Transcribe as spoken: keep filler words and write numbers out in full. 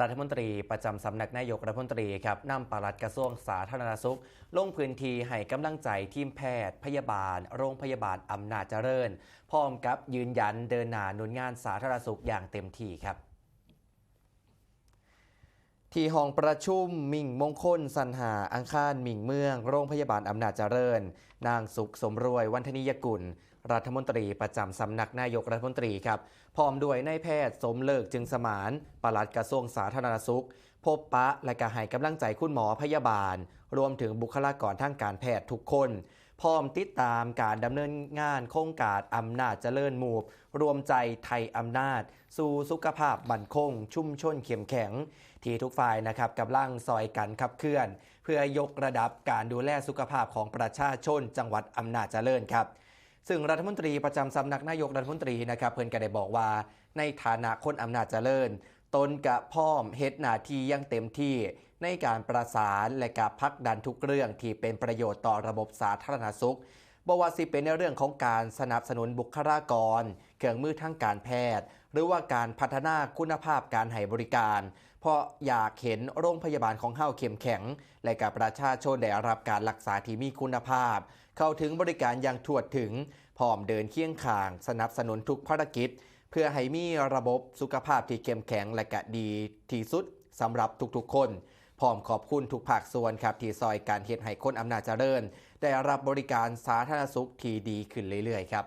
รัฐมนตรีประจำสำนักนายกรัฐมนตรีครับนำปลัดกระทรวงสาธารณสุข ลงพื้นที่ให้กำลังใจทีมแพทย์พยาบาล โรงพยาบาลอำนาจเจริญ พร้อมกับยืนยันเดินหน้าหนุนงานสาธารณสุขอย่างเต็มที่ครับ ที่ห้องประชุมมิ่งมงคลสรรหาอาคารมิ่งเมือง โรงพยาบาลอำนาจเจริญ นางสุขสมรวย วันธนียกุล รัฐมนตรีประจำสำนักนายกรัฐมนตรีครับ พร้อมด้วยนายแพทย์สมเลิก จึงสมาน ปลัดกระทรวงสาธารณสุข พบปะและก็ให้กำลังใจคุณหมอพยาบาล รวมถึงบุคลากรทางการแพทย์ทุกคน พร้อมติดตามการดำเนินงานโครงการอำนาจเจริญ Move รวมใจไทยอำนาจ สู่สุขภาพมั่นคง ชุมชนเข้มแข็ง ที่ทุกฝ่ายนะครับกำลังซอยกันขับเคลื่อน เพื่อยกระดับการดูแลสุขภาพของประชาชนจังหวัดอำนาจเจริญครับ ซึ่งรัฐมนตรีประจำสำนักนายกรัฐมนตรีนะครับ เพิ่นก็ได้บอกว่า ในฐานะคนอำนาจเจริญ ตนกะพร้อมเฮ็ดหน้าที่อย่างเต็มที่ ในการประสานและกะผลักดันทุกเรื่องที่เป็นประโยชน์ต่อระบบสาธารณสุข บ่ว่าสิเป็นในเรื่องของการสนับสนุนบุคลากร เครื่องมือทางการแพทย์ หรือว่าการพัฒนาคุณภาพการให้บริการ เพราะอยากเห็นโรงพยาบาลของเฮาเข้มแข็ง และกับประชาชนได้รับการรักษาที่มีคุณภาพ เข้าถึงบริการอย่างทั่วถึง พร้อมเดินเคียงข้างสนับสนุนทุกภารกิจ เพื่อให้มีระบบสุขภาพที่เข้มแข็งและกะดีที่สุดสำหรับทุกๆคน พร้อมขอบคุณทุกภาคส่วนครับที่ซอยการเฮ็ดให้คนอำนาจเจริญ ได้รับบริการสาธารณสุขที่ดีขึ้นเรื่อยๆครับ